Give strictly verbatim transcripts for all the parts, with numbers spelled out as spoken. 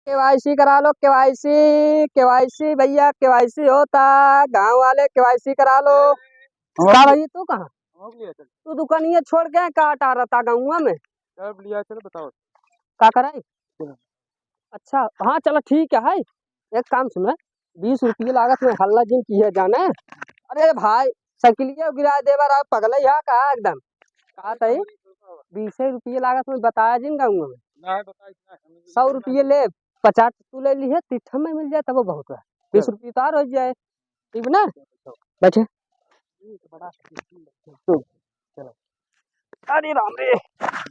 केवाईसी करा लो, केवाईसी, केवाईसी भैया, केवाईसी होता, गाँव वाले केवाईसी करा लो। का भैया, तू कहाँ? तू दुकानिया छोड़ के का टारता गाँव में? चल, बताओ। का कराई? अच्छा, हाँ, चलो, ठीक है, है। एक काम सुने, बीस रुपये लागत में हल्ला जिन किहे जाने। अरे भाई, साइकिलिया गिरा देबा रहा, पगला ही है का एकदम? का तई? बीसे रुपये लागत में बताया जिन गाँव में। सौ रुपये ले, पचास तू ले ली है, तीठा में मिल जाए तब बहुत है। बीस रुपये तो और हो जाए, ठीक ना? बैठे। अरे राम रे,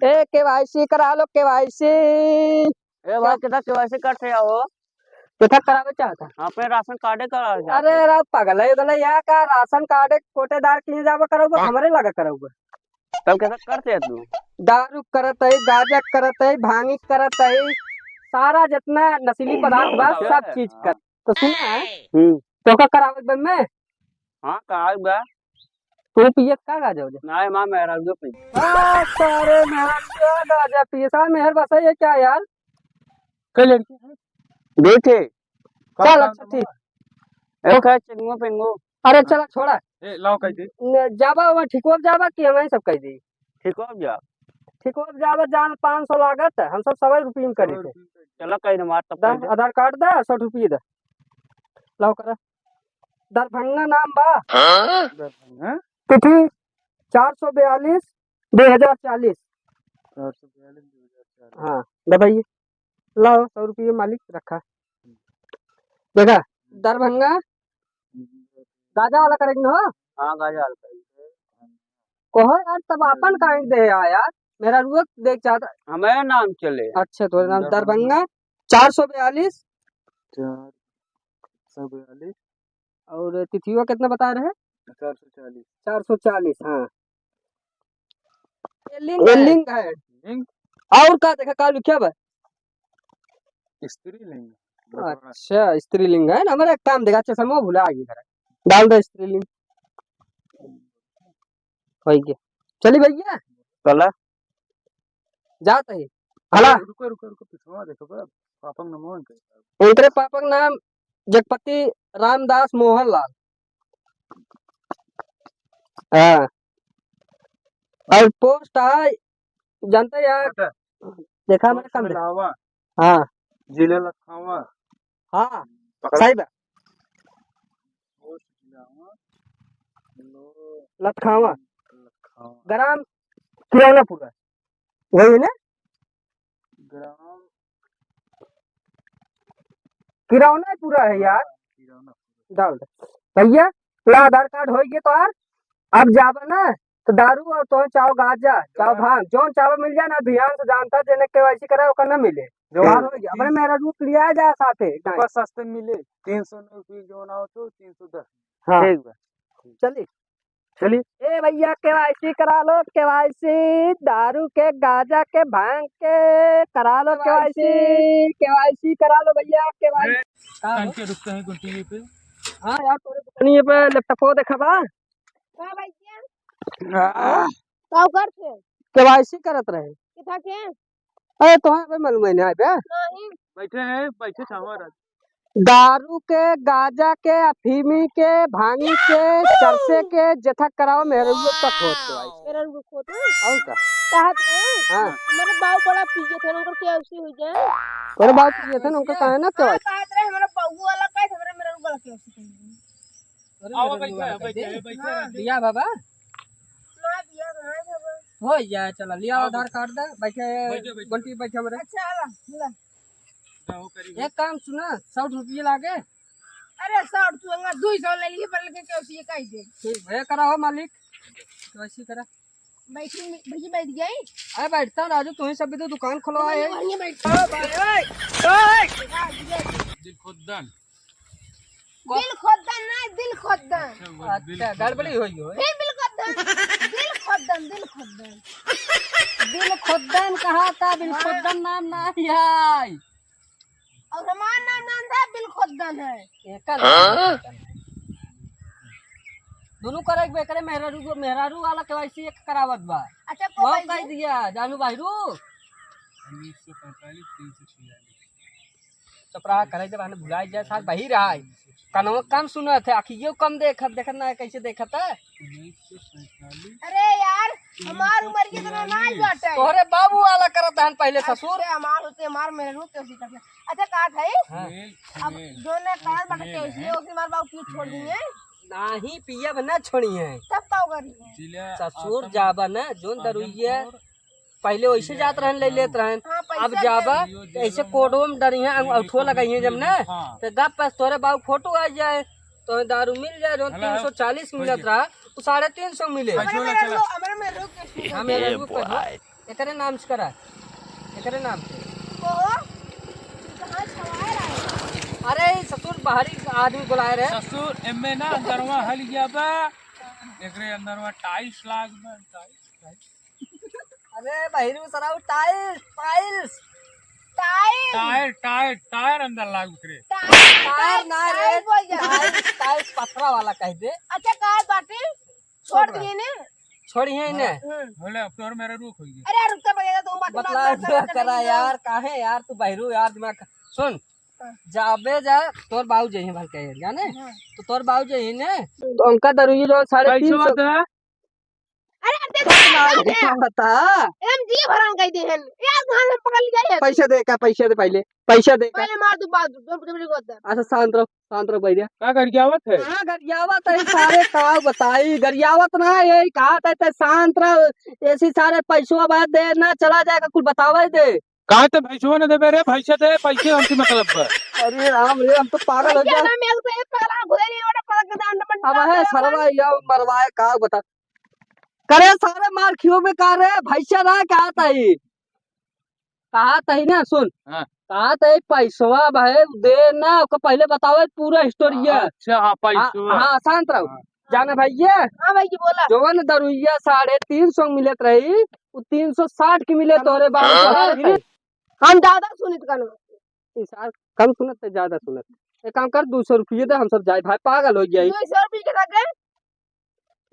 ए, केवाईसी करा लो, केवाईसी। ए भाई, कितना केवाईसी करते हो? कितना करावे चाहता? अपने राशन कार्डे करावे चाहते अरे हैं। राम, पगला ही गला या का? राशन कार्डे कोटेदार किहे जाबा करउबा, हाँ। हमरे लगा करउबा। तब कैसा करते है तू? दारू करत है, गांजा करत है, भांगी करत है, सारा जितना नशीली पदार्थ बा, सब चीज कर। तो सुना है, हम्म। तो का करावे बे में? हाँ, का बा? तू पियत का गांजा हो जा? नहीं, माँ, मेहरारू पिए। आ, सारे मेहरारू गांजा पिए। सारे मेहर बस है क्या यार? कई लड़की है? दो ठे। चल, अच्छा, ठीक। एक है चेंगो पेंगो। अरे, चला, छोड़ा। ए, लाओ, कह दे। न, जाबा, वहाँ ठिकवा जाबा कि हमहीं सब कह दी? ठिकवा जा। ठिकवा जाबा, जान पाँच सौ लागत है, हम सब सवा रुपये में करी थे। चला, कहीं ना मार तब दे, कह दे। आधार कार्ड दे, सौ रुपये दे। लाओ, करा। दरभंगा नाम बा। हाँ? दरभंगा? तिथि चार सौ बयालीस, दो हजार चालीस। चार सौ बयालीस, दो हजार चालीस। हाँ, दबाइए। लाओ, सौ रुपये मालिक रखा। देखा, दरभंगा, गांजा वाला करेक्ट ना हो? हाँ, गांजा वाला करेक्ट। कहो यार, तब आपन काहे दे आ यार, मेहरारू देख चाहता। हमारे नाम चले। अच्छा, तो नाम दरभंगा। दरभंगा, चार सौ बयालीस। चार सौ बयालीस। और तिथियो कितना बता रहे? चार सौ चालीस। चार सौ चालीस, हाँ। ये लिंग ये है। लिंग है। लिंग? और का देखा, का लिखा बा? स्त्रीलिंग। अच्छा, स्त्रीलिंग है ना, हमारा एक काम देखा, चश्मा भुला गई है। डाल दो स्त्रीलिंग। हो गया। चली भैया। चला। जात है। हला। रुको, रुको, रुको, पिछवा देखो बा, पापा का नाम है। उनकरे पापा का नाम जगपति रामदास मोहन लाल। हाँ। और पोस्ट है, जानते हैं यार? पता। देखा मैंने पोस्ट कम में देखा। लावा। हाँ। जिला लखनऊ। हाँ, पकड़ा। सही बा। पोस्ट जिला, लो। लखनऊ। लखनऊ। ग्राम किरौनापुरा। वही ना? ग्राम किरौनापुरा है यार। हाँ, किरौनापुरा। डाल दे। भैया, ला आधार कार्ड हो गया तोहार। अब जाबा ना, तो दारू और तो चाहो गांजा, चाहो भांग, जौन चाहो मिल जाए ना, ध्यान से जानता, जेने केवाईसी कराए, ओकर ना मिले। जौन हो गया, अपने मेहरारू के लिया जा साथे, एक टाइम। बस सस्ते मिले, तीन सौ नौ रुपये जौन आओ तो, तीन सौ दस। हाँ। ठीक बा। चली। चली। ए भैया, केवाईसी करा लो, केवाईसी, दारू के, गांजा के, भांग के, करा लो केवाईसी। केवाईसी, केवाईसी करा लो भैया, केवाईसी। ए, का हो? कान के रुकते हैं गुंटिये पे। हाँ यार, तोरे दुकानिये पे लैपटॉप देखा बा। का भैया? आह। का करत है? केवाईसी करत रहे। किथा के? अरे, तोहे भाई मालूम है ना बे? नहीं। बैठे हैं, बैठे चाहो राज। दारू के, गांजा के, अफीमी के, भांगी के, चरसे के, जेथा कराओ, मेहरारू तक होत तो आई। मेहरारू तक होत है? और का? कहत है? हाँ। मेरे बाऊ बड़ा पिए थे, उनकर केवाईसी हो जाए। तोरे बाऊ पिए थे ना, उनका काहे ना केवाईसी? हाँ, कहत रहे, हमारा बहू वाला का है, हमारा मेहरारू वाला केवाईसी कर दे। अरे आओ, मेहरारू बैठे, वाला बैठे, कर दे। बैठे, हाँ। बैठे। दिया बाबा? ना दिया, ना बाबा। हो जा, चला, लिया आओ, आधार कार्ड दे, बैठे, बैठे, बैठे। बंटी, बैठे हमरे। अच्छा, आला, ला। जाओ, करी। एक काम सुना, सौ रुपये लागे। अरे, सौ, तू अंगा दुई सौ ले लिए, पर लेकिन केवाईसी काई दे। ठीक, भैया, करा हो मालिक, केवाईसी करा। बैठी, भैया, बैठ गई। अरे, बैठता राजू, तू ही सब भी तो दुकान खुलवाए। भैया, बैठ। ओ भाई, ओए, ओए। दिल खुद्दन। दिल खोदन ना, दिल खोदन। अच्छा, वो दिल अच्छा, खोदन। गड़बड़ी होई हो। फिर दिल खोदन, दिल खोदन, दिल खोदन। दिल खोदन कहा था, दिल हाँ। खोदन नाम ना है। और हमार नाम, नाम था बिल खोदन है। एकर हाँ? नाम खोदन है। दोनों करे एक बेकरे मेहरारू, मेहरारू वाला केवाईसी एक करावत बा। अच्छा, वो कोई कह दिया, जानू बाहरू। उन्नीस सौ पैंतालीस, तीन सौ छियालीस। चुप रहा, करे दे, बहाने भुलाई जाए, साथ बही रहा है। कनवा कम सुनत है, अखियो कम देखत, देखत ना है, कैसे देखत है? अरे यार, हमार उम्र के इतना ना ही बाटे। तोहरे बाबू वाला करत हन पहले, ससुर। अच्छा, हमार होते, हमार मेहरारू के उसी करते। अच्छा, का था? हाँ। अब जो ने करत बाटे, उसी, उसी हमार बाबू क्यों छोड़ दिए? नाही पियब ना छोड़ी है। तब का करी? ससुर जाबा ना, जोन दरुइया पहले वैसे जात रहन, ले लेत रहन। हाँ, पैसा अब जाबा, दे। ऐसे कोडो में डरी है, अंग-, अंगूठो लगाई है जब ना, हाँ। तो गप बस तोरे बाबू फोटो आ जाए, तो दारू मिल जाए, जो तीन सौ चालीस मिलत रहा, वो साढ़े तीन सौ मिले। हमारे में रुक, हमारे में रुक। हाँ, मेरा रुक पर हो। एकरे नाम से करा, एकरे नाम से। कहाँ छुआ रहा है? अरे, ई ससुर बाहरी आदमी बुलाए रहे। ससुर, एमे ना अंदरवा हल गया बा, एकरे अंदरवा टाइल्स लाग बा, टाइल्स, टाइल्स। अरे बहिरू सराऊ, टाइल्स, टाइल्स। टाइल्स। टायर, टायर, टायर अंदर लाग उतरे। टाइल्स, टायर ना रे, टाइल्स बोल जा। टाइल्स, टाइल्स पथरा वाला कह दे। अच्छा, का बाटे? छोड़ दिए ने? छोड़ी है इन्हें। हम्म। बोले, अब तोर मेरा रुख हो गया। अरे यार, रुक तो भैया, तू मत बतला, मत, मत, मत, करा मत। यार, काहे यार, तू बहिरू यार, दिमाग ख-, सुन, हाँ। जाबे जा, तोर बाऊ जइहे भल के, जाने? हाँ। तो तोर बाऊ जइहे ने, तो उनका दरुई जो साढ़े तीन सौ। कैसे बात है? अरे, अब देख, मार बता। एकदम जी भरान कह दे हन। यार, कहाँ से पकड़ लिया है? पैसे दे का, पैसे दे पहले, पैसे दे का। पहले मार दू, बाद दू, दो, दो, दो, दो। अच्छा, शांत रहो, शांत रहो भैया। का गरियावत है? कहाँ गरियावत है सारे, का बताई, गरियावत ना है, यही कहा था, ते शांत रहो, ऐसी सारे पैसों बाद दे ना, चला जाएगा, कुल बतावा ही दे। काहे ते भैंसवा न देबे रे, भैंसे दे, पैसे हमसे मतलब बा। अरे राम रे, हम तो पागल हो गया। अब है सरवा या मरवाए का बता। करे सारे मार खियो में का रे, भैंसे ना कहा तही। कहा तही ना, सुन। हाँ। कहा तही पैसवा भाई दे ना, ओको पहले बताओ पूरा हिस्टोरिया। अच्छा, हाँ, हाँ, पैसवा। हाँ, शांत रहो। हाँ। जाना भैया? हाँ भाई जी, बोला। जवन दरुइया साढ़े तीन सौ मिलत रही, वो तीन सौ साठ की मिले तोरे बाप को। हाँ। हम ज्यादा सुनित कान। ई सार कम सुनत ते ज्यादा सुनत। एक काम कर, दो सौ रुपये दे, हम सब जाए भाई, पागल हो गया। दो सौ रुपये के लगे?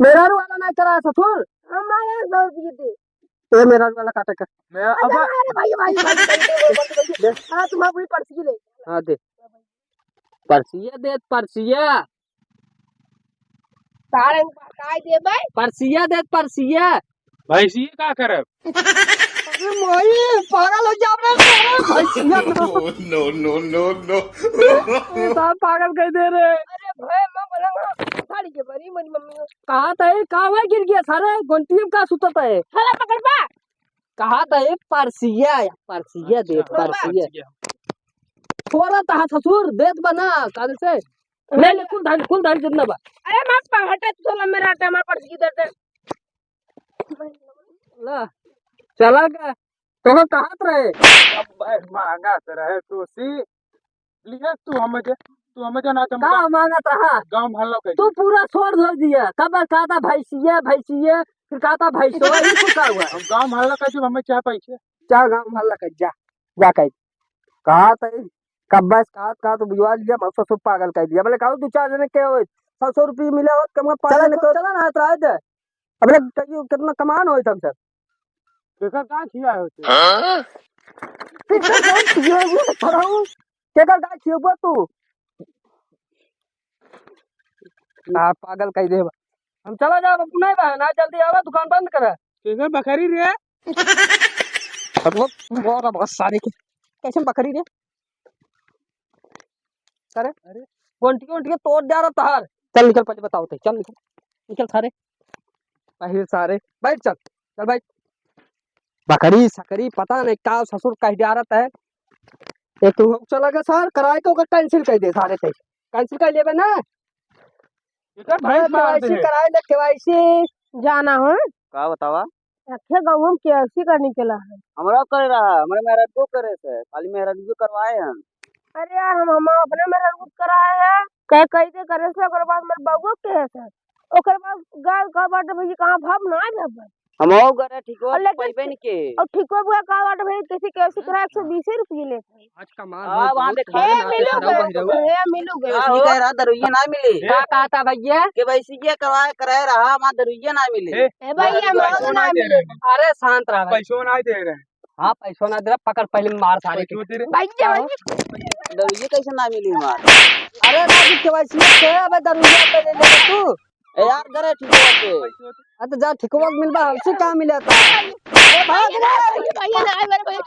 मेहरारू वाला नहीं करा ससुर। हम ना यार, दो रुपये दे। ए मेहरारू वाला काटे का। मैं अच्छा, अब अरे भाई, भाई, भाई, भाई, भाई, भाई, भाई। हाँ, तुम्हारा पूरी पर्ची ले। हाँ, दे। पर्चिया दे, पर्चिया। सारे ऊपर काय देबे? पर्चिया दे, पर्चिया। भैंसिया का करब? अरे मोई, पागल हो जाबे रे, भैंसिया। No, no, no, no। ये साहब पागल कह दे रे। अरे भाई, मैं बोला ना, साड़ी के बड़ी मेरी मम्मी। कहा था ये, कहा हुआ गिर गया सारे, गोंटियों का सुतता है। साला पकड़ बा। कहा था ये, पर्चिया, पर्चिया दे, अच्छा, पर्चिया। पर्चिया। थोड़ा तहा ससुर, देत बना, काल से। ले, ले, कुल धन, कुल धन जितना बा। अरे, मार पा, हटे, तू साला मेरा हटे, हमार पर्स की दे दे। ला, चला गया। तो कहत रहे। अब भाई, मांगा तो रहे, तो सी, लिए तू हमें जे, तू हमें जे ना चमका। का मांगत रहा? गाँव में हल्ला कर तू दिया। पूरा शोर धो दिया। कब कहता भैंसिया, भैंसिया, फिर कहता भैंसवा, ये कुल का हुआ? हम गाँव में हल्ला कर दिया, हमें चाह पैसे। जा गाँव में हल्ला कर, जा, जा कर। कहा था, कब बस कहा, कहा तो बुझवा लिया, मैं ससुर पागल कर दिया। बोले, "कहू दो चार जने के हो, सौ सौ रुपये मिले हो, कम से कम पाँच चला, जने के हो।" चला ना, तो आए दे। अब बोले, "कहियो, कितना कमान हो तुम सब?" केकर गाय खिया होते? हाँ? केकर गाय खिया हुआ, फराऊ? केकर गाय खिया हुआ तू? आ, पागल कह दे। हम चला जाब, अब नहीं बा, ना जल्दी आवा, दुकान बंद करा। केकर बकरी रे? अब वो, वो रहा बहुत सारे के। कैसे बकरी रे? अरे, अरे। गोंटिया, गोंटिया तोड़ जा रहा तहार। चल निकल, पहले बताओ ते, चल निकल। निकल सारे। पहले सारे, बैठ चल, चल बैठ। बकरी, सकरी, पता नहीं का ससुर कह जा रहा है। ये तू चला गया सर, कराए के ओकर cancel कर दे सारे ते। Cancel कर लेबे ना। एकर भैंस अरे मार दे KYC है। कराए ले, KYC। जाना हो? का बतावा? रखे गाँव में KYC करने के ला है। हमरा करे रहा, हमरा मेहरारू करे से, खाली मेहरारू करवाए हम। अरे यार, हम, हम अपने मेहरारू कराए हैं, कह, कह दे करे से, ओकर बाद हमर बउआ के है से। ओकर बाद गाय का बाटे भैया, कहाँ भाव ना है भाई। हमहू गरे ठीक हो, और लेकिन पैबे नहीं के। और ठीक हो बुआ का बाटे भैया, किसी के सिकरा एक सौ बीस रुपये लेते हैं। आज कमाल आ, हो, वहाँ बहुत देखा। बढ़िया ए, नाच मिलू है, गए, सराउ बहिराउ। ए, मिलू गए। का हो? कह रहा, दरुइया ना मिली। का कहा था भैया? के भैंसिया करवाए, कराए रहा, वहाँ दरुइया ना मिली। ए, ए, भैया, हम पैसो ना ना दे रहे। अरे, शांत रहा भाई। पैसो ना दे रहे। हाँ, पैसो ना दे रहा, पकड़ पहले मार सारे के। पैसो दे रहे। भाई, क्या भाई? दरुइया कैसे ना मिली हमार? अरे राजू, केवाईसी से अबे दरुइया पे ले ले तू। ए यार, करे ठीक हो के। अरे तो जा, ठिकवा मिलबा, हमसे कहाँ मिला था? ए, भाग रे। भैया ना, मेरे को ये